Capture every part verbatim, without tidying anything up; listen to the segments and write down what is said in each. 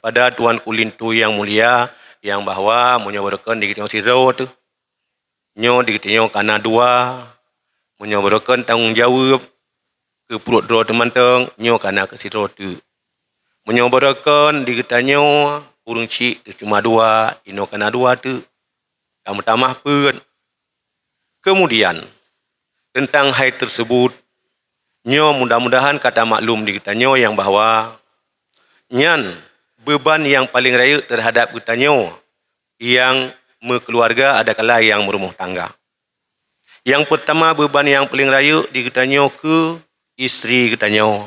pada tuanku linto nyang mulia, nyang bahwa meunyoe barokon di geutanyoe sidroe teuh, nyoe di geutanyoe kana dua, meunyoe barokon tanggong jaweueb keu pruet droe teuh mantong, nyoe kana keu sidroe teuk. Meunyoe barokon di geutanyoe ureuëng chik teuh cuma dua, inoe kana dua teuk, ka meutamah peuet. Kemudian, teuntang hai teuseubut, nyoe mudah-mudahan ka tamaklum di geutanyoe nyang bahwa nyan beuban nyang paleng rayeuk teuhadab geutanyoe nyang meukeuluwarga adakala nyang meurumoh tangga. Nyang peurtama, beuban nyang paleng rayeuk di geutanyoe keu istri geutanyoe.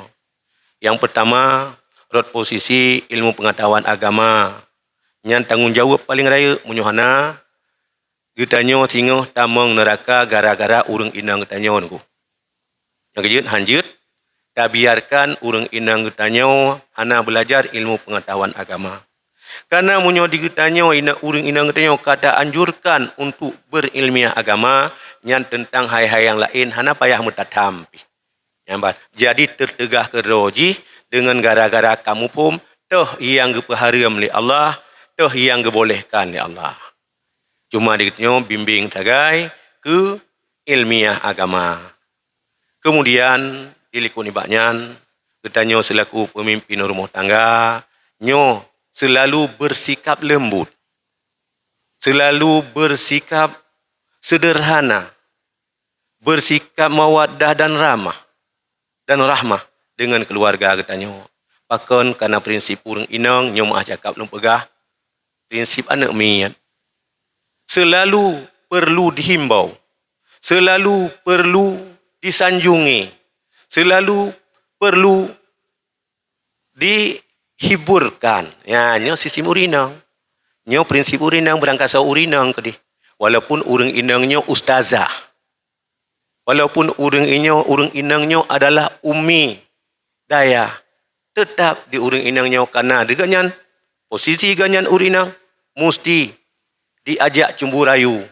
Nyang peurtama, rot posisi ilmu peungatahuan agama. Nyan tanggong jaweueb paleng rayeuk, meunyoe hana, geutanyoe singoh tamong neuraka gara-gara ureuëng inong geutanyoe nyoe. Nyang keujeuet, hanjeuet tabiarkan ureuëng inong geutanyoe hana beulajar ilmu peungatahuan agama. Karena meunyoe di geutanyoe ina-, ureuëng inong geutanyoe ka ta-anjurkan untuk beurilmiah agama, nyan teuntang hai-hai nyang laén hana payah meutatham pih. Nyan ban. Jadi teuteugah keudroe jih deungon gara-gara ka muphom toh nyang geupeuhareuem lé Allah, toh nyang geubolehkan lé Allah. Cuma di geutanyoe bimbing sagai keu ilmiah agama. Kemudian, di likot nibak nyan, geutanyoe seulaku peumimpin rumoh tangga, nyoe seulalu beusikap leumbut, seulalu beusikap seudeurhana, beusikap mawaddah dan rahmah, dan rahmah deungon keuluwarga geutanyoe. Pakon? Karena prinsip ureuëng inong nyoe meuah cakap lôn peugah, prinsip aneuëk miet. Seulalu peurlu dihimbau, seulalu peurlu disanjungi, seulalu peurlu dihiburkan. Ya, nyoe sistem ureuëng inong. Nyoe prinsip ureuëng inong, beurangkasoe ureuëng inong keudeh. Walaupun ureuëng inong nyoe ustazah, walaupun ureuëng inyoe, ureuëng inong nyoe adalah ummi dayah, teutap di ureuëng inong nyoe kana di gobnyan, posisi gobnyan ureuëng inong, musti diajak cumbu rayu,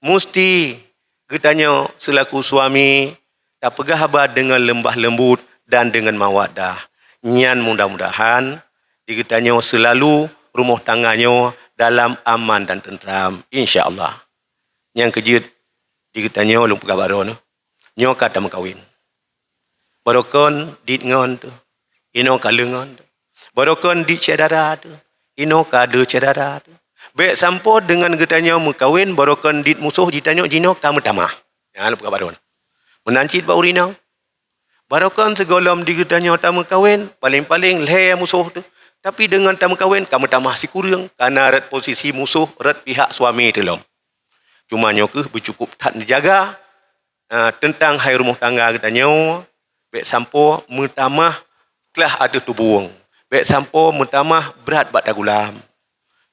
musti geutanyoe seulaku suami tapeugah haba deungon leumbah leumbut dan deungon mawaddah. Nyan mudah-mudahan di geutanyoe seulalu rumoh tangga nyoe dalam aman dan teuntram, insya Allah. Nyang keujeuet di geutanyoe lôn peugah bak droeneuh, nyoe ka tameukawen. Barokon dit ngon teuh, inoe ka lheueh ngon teuh. Barokon dit syedara teuh, inoe ka deuh syedara teuh. Bék sampoe deungon geutanyoe meukawen barokon dit musoh, jitanyoe jinoe ka meutamah. Nyan lôn peugah bak droeneuh. Meunan cit bak ureuëng inong. Barokon sigohlom di geutanyoe tameukawen, paleng-paleng lhée musoh teuh. Tapi deungon tameukawen ka meutamah sikureueng, kana rot posisi musoh rot pihak suami teuh lom. Cuma nyoe kheueh beucukup that neujaga, ah, teuntang hai rumoh tangga geutanyoe, bék sampoe meutamah klah ateueh tubueng, bék sampoe meutamah brat bak tagulam.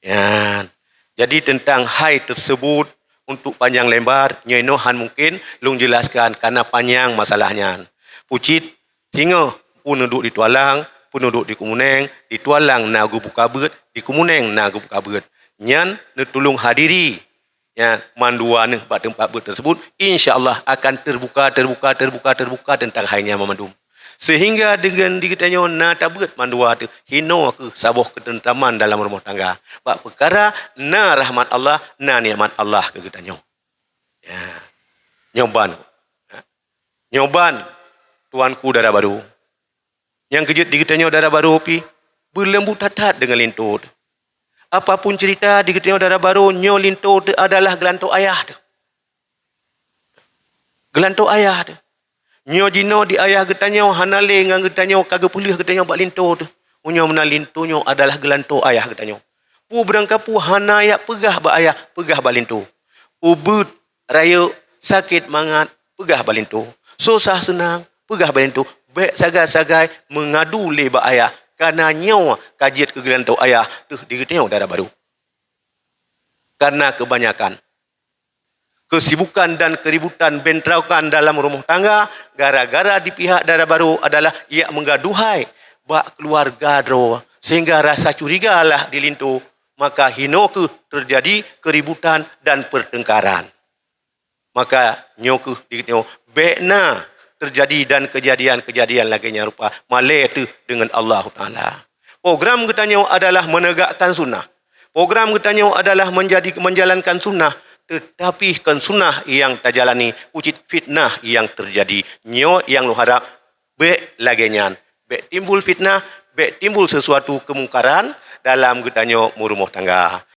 Nyan. Jadi teuntang hai teuseubut untuk panjang lebar, nyoe inoe han mungken lôn jeulaskan karena panyang masalah nyan. Pucit singoh peuneudok di Tualang, peuneudok di Keumeunéng, di Tualang na geubuka beuet, di Keumeunéng na geubuka beuet. Nyan neutulông hadiri, ya, mandua neuh bak teumpat beuet teuseubut, insya Allah akan teubuka, teubuka, teubuka, teubuka teuntang hai nyan mandum. Seuhingga deungon di geutanyoe na tabeuet mandua teuh, hinoe kheueh saboh keuteuntraman dalam rumoh tangga. Bak peukara na rahmat Allah, na nikmat Allah keu geutanyoe. Ya. Nyoe ban. Ya. Nyoe ban, tuanku dara barô. Nyang keujeuet di geutanyoe dara barô pih, beuleumbut that-that deungon linto teuh. Apapun ceurita di geutanyoe dara barô, nyoe linto teuh adalah geulantoe ayah teuh. Geulantoe ayah teuh. Nyoe jinoe di ayah geutanyoe hana lé ngon geutanyoe ka geupeulheueh geutanyoe bak linto teuh. Meunyoe meunan linto nyoe adalah geulantoe ayah geutanyoe. Peue beurangkapeue hana jak peugah bak ayah, peugah bak linto. Ubeuet, rayeuk, sakét mangat, peugah bak linto. Susah seunang, peugah bak linto. Bék sagai-sagai meungadu lé bak ayah, kana nyoe ka jeuet keu geulantoe ayah teuh di geutanyoe dara barô. Karena kebanyakan kesibukan dan keributan bentrokan dalam rumah tangga gara-gara di pihak dara barô adalah jak meugaduhai bak keuluwarga droe, sehingga rasa curiga lah di linto, maka hinoe kheueh teujadi keributan dan pertengkaran. Maka nyoe kheueh di nyoe bék na teujadi dan keujadian-keujadian lagée nyan rupa malée teuh deungon Allahu Taala. Program geutanyoe adalah menegakkan sunnah. Program geutanyoe adalah menjadi, menjalankan sunnah, tetapi kon sunnah nyang tajalani, ucit fitnah nyang terjadi. Nyoe nyang lôn harap, bék lagée nyan. Bék timbul fitnah, bék timbul sesuatu kemungkaran dalam geutanyoe meurumoh tangga.